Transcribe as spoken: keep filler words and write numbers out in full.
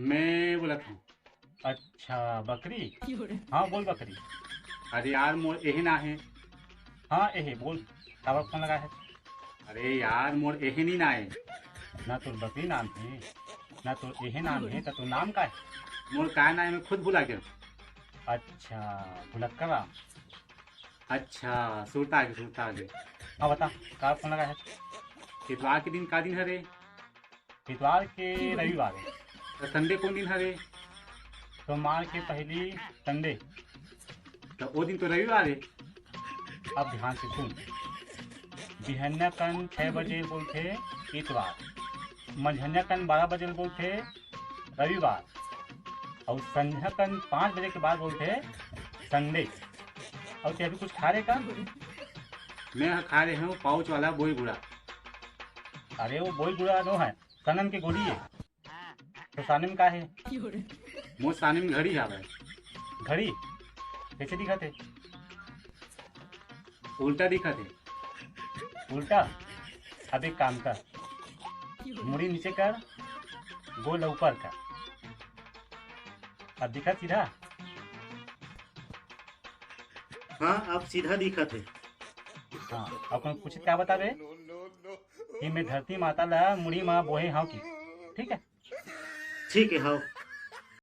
मैं बोलत हूँ। अच्छा, बकरी। हाँ, बोल बकरी। अरे यार, मोर एहे ना हे। हाँ, एहे, बोल, काबर फोन लगाए हे? अरे यार, मोर एहे नी ना हे। ना तोर बकरी नाम हे, ना तोर एहे नाम हे, त तोर नाम का हे? मोर का नाम हे, मैं खुद भुला गेंव। अच्छा, भुलक्कड़ राम। अच्छा, सुरता आगे, सुरता आगे। हाँ, बता, काबर फोन लगाए हे? इतवार के दिन का दिन हरे? इतवार के रविवार हे। त संडे कोन दिन हरे? सोमवार के पहली संडे। त ओ दिन तो रविवार हे। अब ध्यान से सुन, बिहनिया कन छह बजे बोलथे इतवार, मंझनिया कन बारह बजे बोलथे रविवार, अउ संझा कन पाँच बजे के बाद बोलथे संडे। अउ ते अभी कुछ खा रहे का? मैं ह खा रहे हूँ पाउच वाला बोई गुड़ा। अरे, वो बोई गुड़ा नो हे, सनन के गोली हे। तोर सामने में का हे? मोर सामने में घड़ी हावय। घड़ी? कइसे दिखत हे? उल्टा दिखत हे। उल्टा? अब एक काम कर, मुड़ी नीचे कर, गोड़ ऊपर कर। अब दिखत सीधा? हाँ, अब सीधा दिखत हे। हाँ, अब कोनो पूछे त का बताबे कि मैं धरती माता ला मुड़ी मा बोहे हंव कि? ठीक हे? ठीक हे, हव।